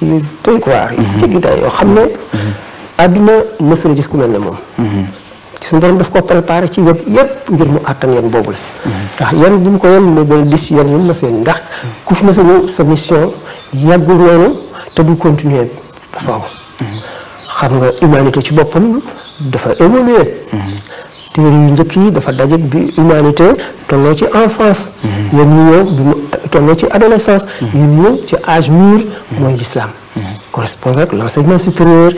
yu doy ko waar yu jéggi day yoo xam ne àdduna mësula gis ku mel ne moom suñu borom daf ko préparé ci wet yépp ngir mu àttan yan boobu la ndax yan bi mu ko yan moo gën a dis yan yu ma seen ndax ku fi mësa ñëw sa mission yàggul noonu te du continuer faaw xam nga humanité ci boppam dafa évoluer téere yu njëkk yi dafa daje bi humanité tolloo ci enfance yéen ñu ñëw bi mu tolloo ci adolescence yéen ñëw ci âge mûr mooy l'islam correspond rek l'enseignement supérieur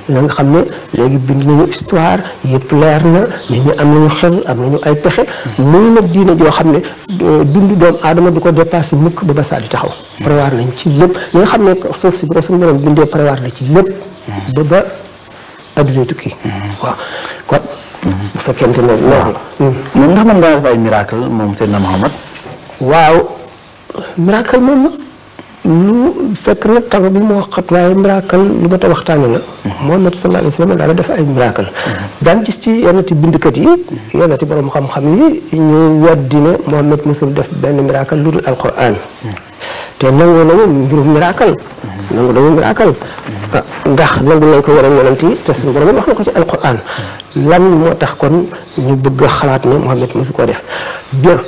la nga xam ne léegi bind nañu histoire yëpp leer na nit ñi am nañu xel am nañu ay pexe muy nag diine joo xam ne dundu doomu aadama du ko dépassé mukk ba saa di taxaw prévoir nañ ci lépp li nga xam ne suuf si bi ko suñu borom bindee prévoir na ci lépp ba adduna tukki waaw kon bu fekkente ne moom ndax mën nga def ay miracle moom Seydina Muhammad waaw miracle moom lu fekk nag temps bi moo xat waaye miracle lu ma ta waxtaane la Muhammad sallallahu alayhi wa sallam daana def ay miracle daan gis ci yennati bindkat yi yennati borom xam-xam yi ñu weddi ne Muhammad mosul def benn miracle lu dul alquran te nangu nañu mbirum miracle nangu nañu miracle ndax nangu nañ ko yeneen yonent yi te suñu borom wax na ko ci alquran lan moo tax kon ñu bëgg a xalaat ne Muhammad mosu ko def bien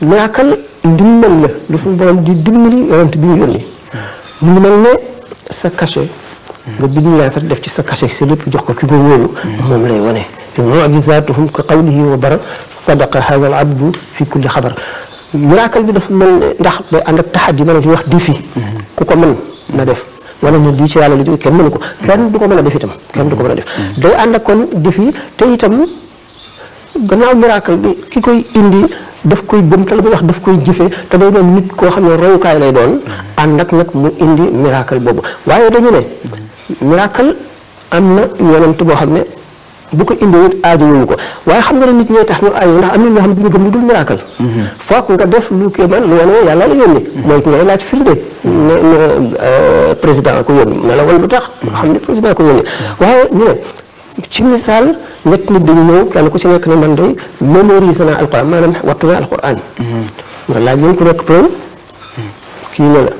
miracle ndimbal la lu suñu borom di dimbali yonent bi ñu yónni mu ngi mel ne sa cachet nga bind lettre def ci sa cachet sa lépp jox ko ki ko wóolu moom lay wane mu'jizatuhum ka qawlihi wa bara sadaqa hadha al abdu fi kulli xabar miracle bi dafa mel ne ndax day ànd ak taxaddi mën a di wax défi ku ko mën na def wala ne lii ci yàlla la jóge kenn mënu ko kenn du ko mën a def itam kenn du ko mën a def day ànd ak kon défi te itam gannaaw miracle bi ki koy indi daf koy gëm te la muy wax daf koy jëfee te day doon nit koo xam ne royukaay lay doon ànd ak nag mu indi miracle boobu waaye dañu ne miracle am na yonent boo xam ne bu ko indi it aajo wuñu ko waaye xam nga ne nit ñooy tax ñu aajo ndax am na ñoo xam ne du ñu gëm lu dul miracle foog nga def lu kéemaan lu wane yàlla la yónni mooy ki ngay laaj firnde ne président ko yónni ne la wala lu tax nga xam ne président ko yónni waaye ñu ne ci misaal ñett nit dañu ñëw kenn ku ci nekk ne man day mémorise naa alquran maanaam wattu naa alquran nga laaj leen ku nekk preuve kii ne la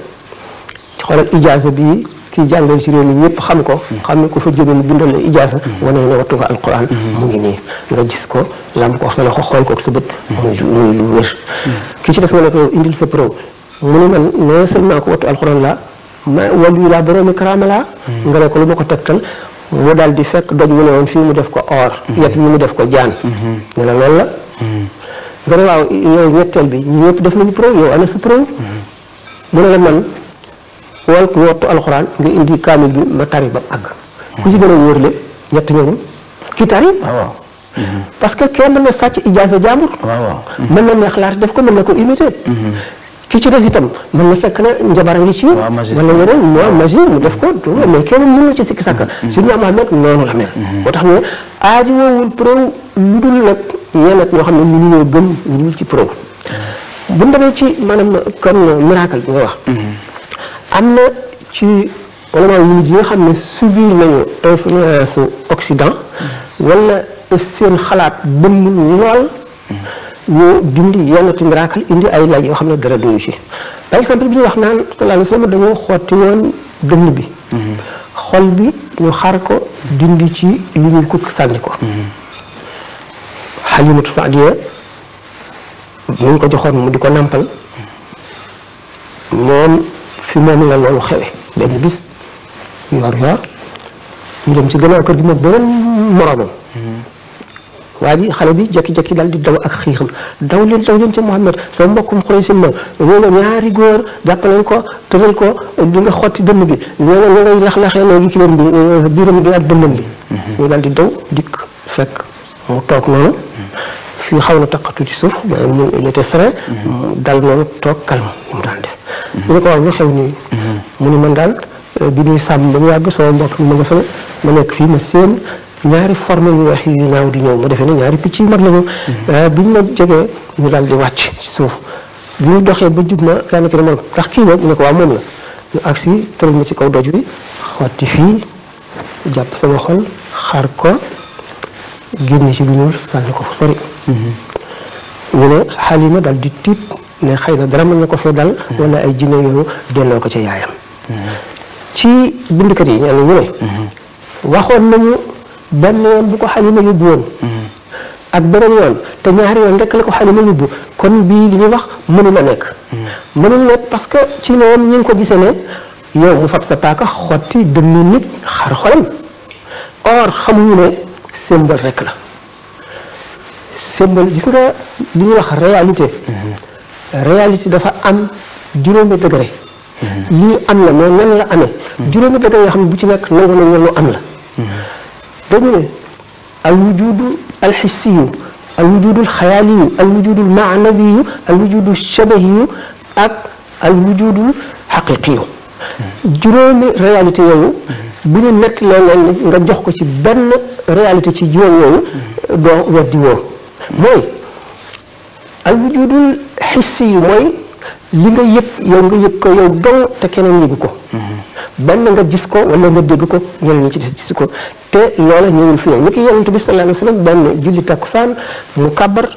xoolal ijaasa bii kii jàngal ci réew mi ñëpp xam ko xam ne ku fa jóge mu bindal la ijaasa wane ne wattu nga alquran mu ngi nii nga gis ko lam ko sa loxo xool ko ak sa bët muy lu wér kii ci des nga ne ko indil sa preuve mu ne man non seulement ko wattu alquran la ma wàllu laa boroomi karaama laa nga ne ko lu ma ko tegtal mu daal di fekk doj wu ne woon fii mu def ko or yet mi mu def ko jaan ne la loolu la nga ne waaw yow ñetteel bi ñi ñëpp def nañu preuve yow ana sa preuve mu ne la man wal ku wattu alxuraan nga indi kaamil bi ma tari ba àgg ku ci gën a wóorle ñett ñooñu ki tari parce que kenn mën na sàcc ijaasa jàmbur mën na neex laat def ko mën na ko imiter ki ci des itam mën na fekk na njabara ngi ci wala yeneen moo magie mu def ko mais kenn mënul ci sikki sàkk suñu Muhammad noonu la mel moo tax ne aaji woowul preuve lu dul nag ñeneen ñoo xam ne mënuñoo gëm lu dul ci preuve bu ñu demee ci maanaam kon miracle bi nga wax am na ci wala yu mujj yi nga xam ne subir nañu influence Occident wala seen xalaat bëmm lool ñu dindi yenn ti miracle indi ay lay yoo xam ne dara doyu ci par exemple bi ñuy wax naan sallallahu alayhi wa sallam dañoo xotti woon dënn bi xol bi ñu xar ko dindi ci lu ñu kukk sànni ko Halimatu Saadiya mu ngi ko joxoon mu di ko nampal moom fi moom la loolu xewe benn bis yor ñu dem ci gannaaw kër gi moom beneen moroomam waa ji xale bi jekki-jekki daal di daw ak xiixam daw leen ci Muhammad sa mbokkum Xuraysin ma nee na ñaari góor jàpp nañ ko tëral ko di nga xotti dënn bi nee na ngay lax-laxee léegi ki leen bi biiram bi ak dënnam bi ñu daal di daw dikk fekk mu toog noonu fii xaw na taqatu ci suuf mu était serein dal noonu toog calme mu daan def ñu ne ko waaw lu xew nii mu ne man daal bi ñuy sàmm ba mu yàgg sama mbokk mi ma nga fële ma nekk fii ma seen ñaari forme yu weex yu naaw di ñëw ma defee ne ñaari picc yu mag la ñu bi ñu ma jegee ñu daal di wàcc ci suuf bi ñu doxee ba jub ma kenn ki ne ma ndax kii nag ne ko waa moom la ñu agsi tëral ma ci kaw doj bi xotti fii jàpp sama xol xaar ko génn ci lu ñuul sànni ko fu sori ñu ne Halima daal di tiit ne xëy na dara mën na ko fee dal wala ay jinne yooyu delloo ko ca yaayam ci bindkat yi ñenn ñu ne waxoon nañu benn yoon bu ko Xalima yóbbu woon ak beneen yoon te ñaari yoon rek la ko Xalima yóbbu kon bii li ñuy wax mënul a nekk mënul nekk parce que ci noonu ñu ngi ko gisee ne yow mu fab sa paaka xotti dënnu nit xar xolam or xamuñu ne symbole rek la symbole gis nga li ñuy wax réalité dafa am juróomi degré lii am la mais nan la amee juróomi degré yoo xam ne bu ci nekk nangu nañu lu am la dañu ne al wujudu al xissiyu al wujudu al xayaaliyu al wujudu al maanawiyu al wujudu shabahiyu ak al wujudu xaqiqiyu juróomi réalité yooyu bu ñu nett leen nga jox ko ci benn réalité ci juróom yooyu doo weddi woo mooy al wujudul xissiyu mooy li nga yëg ko yow dong te keneen yëgu ko benn nga gis ko wala nga dégg ko ñeneen ñi ci gis ko te loola ñëwul fi yow ni ki yonent bi sallallahu alayhi wa sallam benn julli takkusaan mu kàbbar